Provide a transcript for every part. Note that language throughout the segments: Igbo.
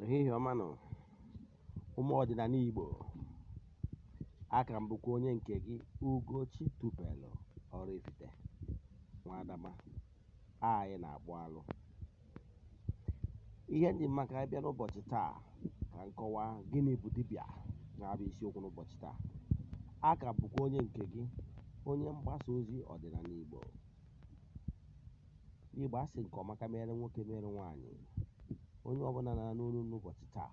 Ehihie ọma nụ, ụmụ ọdịnala Igbo. Aka m bụkwa onye nke gị, Ugochi Tubelu Oraifite Nwadama. Anyị na-akpụ alụ. Ihe ndị maka abịa n'ụbọchị taa ka nkọwa gịnị bụ dibịa na-abụ isiokwu n'ụbọchị taa. Aka m bụkwa onye nke gị, onye mgbasa ozi ọdịnala Igbo. Igbo asị nke ọma ka mere nwoke mere nwaanyị. Onye ọbụla na-anụ olu n'ụbọchị taa,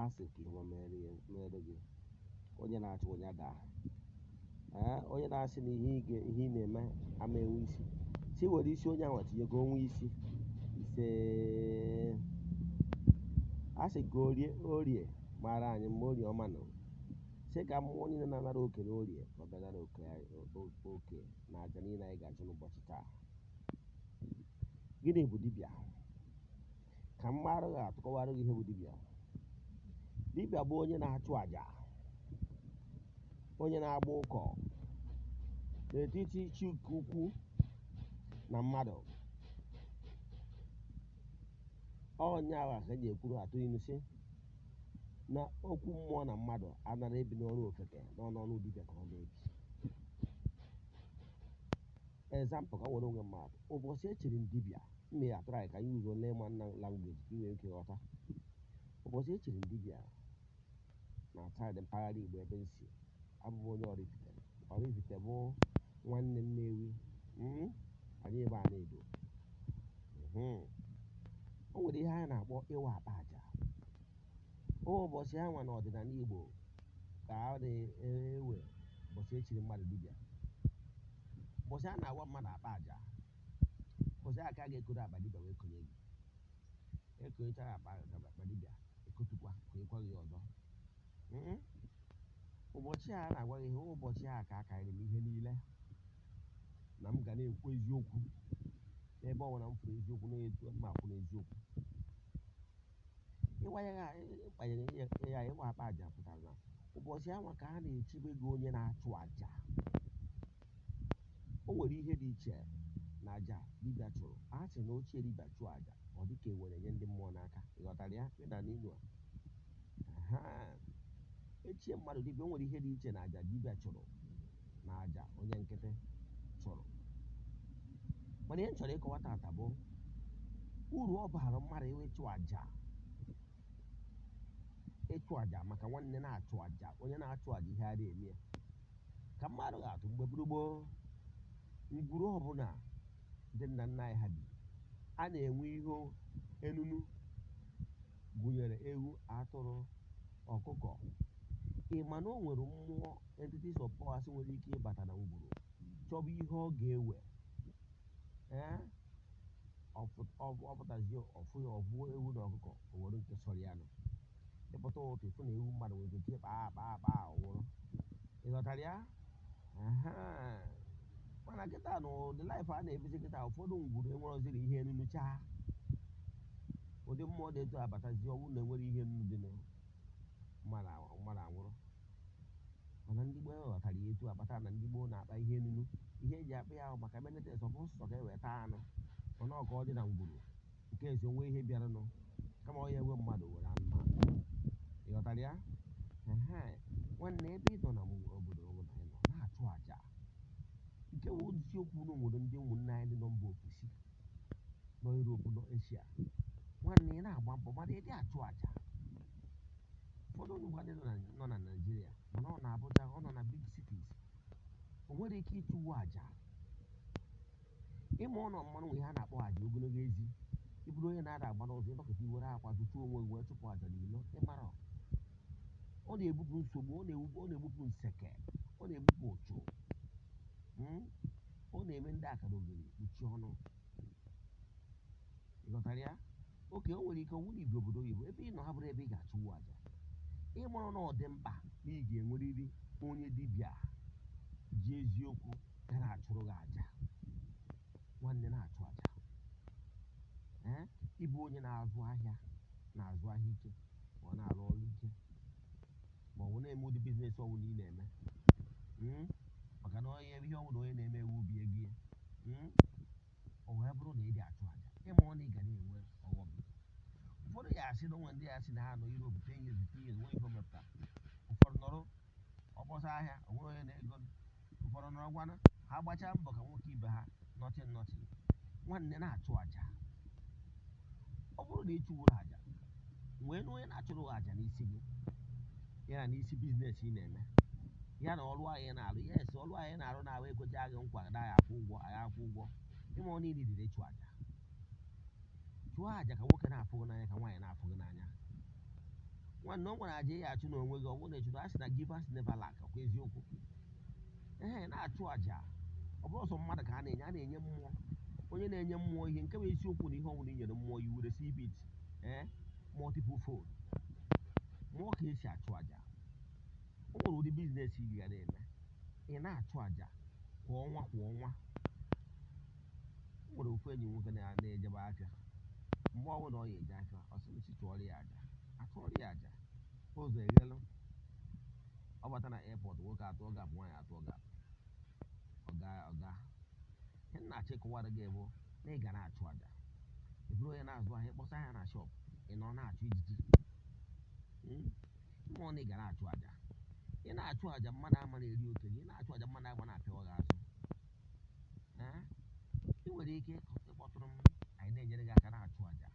asị ka ihe ọma mere gị. Onye na-achụ onye daa. Onye na-asị na ihe ị na-eme ama enwe isi, si were isi onye ahụ tinye ka o nwee isi. Ise asị ka orie mara anyị mma, orie ọma nọ. Sị ka mmụọ niile na-anara oke na orie ka ọ bịa nara oke na aja niile anyị ga-achụ n'ụbọchị taa. Gịnị bụ dibịa? Ka m mara gị atụkọwara gị ihe bụ dibịa. Dibịa bụ onye na-achụ àjà, onye na-agba ụkọ n'etiti chi ukwu na mmadụ. Onye ahụ ka eji ekwuru atụ ilu sị na okwu mmụọ na mmadụ anara ebi n'ọrụ ofeke n'ọnụ ọnụ dibịa ka ọ na-ebi. Example ka nwere onwe mmadụ. Ụbọchị echiri m dibịa, m ya atụrụ anyị ka anyị ụzọ layman language ka ị nwee ike ghọta. Ụbọchị echiri m dibịa na saịdị mpaghara Igbo ebe m si, abụ m onye Oraifite. Oraifite bụ nwanne Nnewi. Anyị ebe a na-edo. O nwere ihe anyị na-akpọ ịwa akpa aja. Ụbọchị anwa na ọdịnala Igbo ka a na-ewe ụbọchị echiri mmadụ dibịa. Ụbọchị a na-awa mmadụ akpa aja, ụbọchị a ka a ga-ekoro akpa dibịa wee konye gị. Ekonyechara akpa dibịa, ekotukwa konyekwa gị ọzọ. Ụbọchị a na-agwa gị ihe, ụbọchị a ka a karịrị m ihe niile na m ga na-ekwu eziokwu n'ebe ọ bụla m fụrụ eziokwu na-etu m akwụ n'eziokwu. Ịwa ya ịkpanyere ya ịwa akpa aja pụtara na ụbọchị anwa ka a na-echibe gị onye na-achụ aja. O nwere ihe dị iche na aja dibịa chụrụ. A sị na ochie dibịa chụọ aja, ọ dị ka e were nye ndị mmụọ n'aka. Ị ghọtara ya? Ị na n'inu a. Echie mmadụ dibịa, o nwere ihe dị iche na aja dibịa chụrụ na aja onye nkịtị chụrụ. Mana ihe m chọrọ ịkọwa taata bụ uru ọ bara mmadụ ịchụ aja. Ịchụ aja maka nwanne na-achụ aja, onye na-achụ aja ihe ara eme ya. Ka mmadụ ga-atụ mgbe gburugburu ngwuru ọbụla ndị nna nna anyị ha bi, a na-enwe ihe enunu gụnyere ewu, atụrụ, ọkụkọ. Ị ma na o nwere mmụọ entities of powers nwere ike ịbata na ngwuru chọba ihe ọ ga-ewe. Ọ pụtazie ọfụ ya ọfụ ewu na ọkụkọ, o were nke sọrọ ya nụ. Ịpụta ụtụ ịfụ na ewu mmadụ nwere ike kpaa akpa akpa ọwụrụ. Ị ghọtara ya? Mana kịta na ụdị life a na-ebizi kịta, ụfọdụ ngwuru enweroziri ihe enunu chaa. Ụdị mmụọ dị etu abatazi ọnwụ na enwere ihe enunu dị mmadụ anwụrụ. Mana ndị gboo ghọtara ya etu akpata na ndị gboo na-akpa ihe enunu. Ihe eji akpa ya ahụ maka menetes ọfụ nsọ ka e wee taa anụ. Mana ọ ka ọ dị na ngwuru nke ezi onwe ihe bịaranụ kama ọ ya enwe mmadụ were anụmanụ. Ị ghọtara ya? Nwanne, ebe ị nọ na obodo ọbụla ị nọ na-achụ àjà. Nke bụ isiokwu na nwere ndị ụmụnne anyị nọ mba ofesi, nọ Europe, nọ Asia. Nwanne, ị na-agba mbọ mana ị dị achụ àjà. Ụfọdụ ndị nọ na Naịjirịa mana ọ na Abuja, ọ nọ na big cities, o nwere ike ịchụwu àjà. Ịma ụlọ mmanụ nwe ihe a na-akpọ àjà ogologo ezi. Ị bụrụ onye na-ada agba n'ụzọ, ịnọkọta iwere akwa tụtụ onwe gị wee chụpụ àjà n'ilo. Ịmara ọ na-ebupụ nsogbu, ọ na-ebupụ nseke, ọ na-ebupụ ụchụ. Ọ na-eme ndị akara ogiri kpuchie ọnụ. Ị ghọtara ya? Oke o nwere ike ọ bụrụ ibi obodo oyibo ebe ị nọ ha bụrụ ebe ị ga-achụwu àjà. Ịmara na ọ dị mkpa na ị ga-enwerịrị onye dibịa ji eziokwu ga na-achụrụ gị àjà. Nwanne, na-achụ àjà. Ịbụ onye na-azụ ahịa, na-azụ ahịa ike, ma ọ na-arụ ọrụ ike, ma ọ bụ na-eme ụdị biznes ọbụla ị na-eme. Maka na onye ihe ọbụla onye na-eme ewu ubi ego ya. O wee bụrụ na ị dị achụ àjà, ịma ọ na ị ga na-enwe ọghọm. Ụfọdụ ya asị na onwe ndị ya asị na ha nọ Europe 10 years, 15 years, nwee ihe o mepụtara. Ụfọdụ nọrọ ọkpọsa ahịa, onwere onye na-ego. Ụfọdụ nọrọ gwana ha gbachaa mbọ ka nwoke ibe ha, nothing, nothing. Nwanne, na-achụ àjà. Ọ bụrụ na ị chụwuru àjà, nwee na onye na-achụrụ gị àjà n'isi gị, ya na n'isi business ị na-eme, ya na ọrụ ahụ ị na-arụ. Yes, ọrụ ahụ ị na-arụ na-ahụ ekwecha gị nkwa na ya akwụ ụgwọ, anyị akwụ ụgwọ. Ịma ọ niile dịrị ịchụ àjà. Chụọ àjà ka nwoke na-afụ gị n'anya, ka nwaanyị na-afụ gị n'anya. Nwanne, o nwere àjà ị achụ n'onwe gị. Ọ bụrụ na ị chụrụ, a sị na givers never lack. Ọkwa eziokwu? Ee, na-achụ àjà. Ọ bụrụ ọsọ mmadụ ka a na-enye, a na-enye mmụọ. Onye na-enye mmụọ ihe nke bụ isiokwu na ihe ọ bụla i nyere mmụọ, you will receive it multiple fold. Mmụọ ka esi achụ àjà. O nwere ụdị business ị ga na-eme, ị na-achụ àjà kwa ọnwa, kwa ọnwa. O nwere ofu enyi nwoke na-ejebe afịa. Mgbe ọbụla ọ ya eje afịa, ọ sị m si chụọrọ ya àjà. Achụọrọ ya àjà, ụzọ eghelu. Ọ bata na airport, nwoke atụọ gap, nwaanyị atụọ gap, ọga ọga. Ihe m na-achọ ịkọwara gị bụ na ị ga na-achụ àjà. Ị bụrụ onye na-azụ ahịa, ịkpọsa ahịa na shop, ị nọ na-achụ ijiji. Mmụọ na ị ga na-achụ àjà. Ị na-achụ àjà, mmadụ ama na-eri oke gị. Ị na-achụ àjà, mmadụ ama na-apịawa gị azụ. Ee, ị nwere ike ịkpọtụrụ m, anyị na-enyere gị aka na-achụ àjà.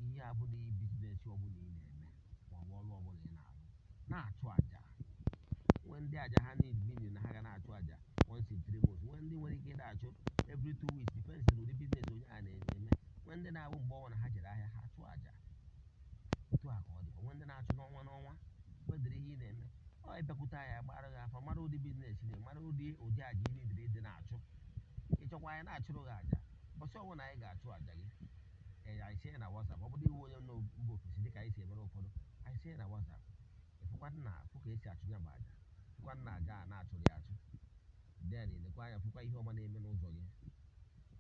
Ihe a bụ na business ọbụla ị na-eme maọbụ ọrụ ọbụla ị na-arụ, na-achụ àjà. Nwee ndị àjà ha need meaning na ha ga na-achụ àjà once in 3 months. Nwee ndị nwere ike ị na-achụ every 2 weeks, depends na ụdị business onye a na-eme. Nwee ndị na-abụ mgbe ọnwa na ha jere ahịa, ha chụọ àjà. Otu a ka ọ dịkwa. Nwee ndị na-achụ n'ọnwa n'ọnwa. Wedịrị ihe ị na-eme, ọ ịbịakwute anyị, agbara gị afa, mara ụdị business ị na-eme, mara ụdị àjà ị nidiri ịdị na-achụ. Ịchọkwa anyị na-achụrụ gị àjà, ụbọchị ọbụla anyị ga-achụ àjà gị, ee, anyị sie na WhatsApp. Ọ bụrụ iwu onye nọ mba ofesi, dịka anyị si emere ụfọdụ, anyị sie na WhatsApp, ịfụkwa na fụ ka esi achụ ya bụ àjà, fụkwa na àjà a na-achụrụ ya achụ. Then lekwa anya, fụkwa ihe ọma na-eme n'ụzọ gị.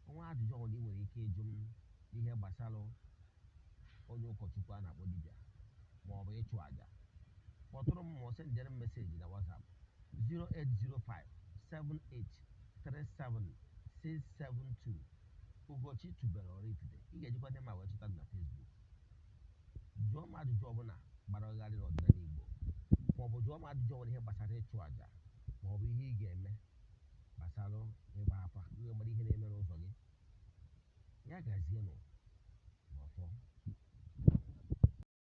Ọnwa ajụjụ ọbụla ị nwere ike ịjụ m n'ihe gbasara onye ụkọchukwu a na-akpọ dibịa ma ọ bụ ịchụ àjà, kpọtụrụ m ma ọ sendịrị m message na WhatsApp 0805 7837 672. Ugochi tubelu Oraifite. Ị ga-ejikwa ndị ma wee chọta m na Facebook. Jụọ m ajụjụ ọbụla gbara ọgharị n'ọdịnala Igbo, maọbụ jụọ m ajụjụ ọbụla ihe gbasara ịchụ àjà, maọbụ ihe ị ga-eme gbasara ịgba afa, ihe mara ihe na-eme n'ụzọ gị. Ya gazienụ n'ọfọ.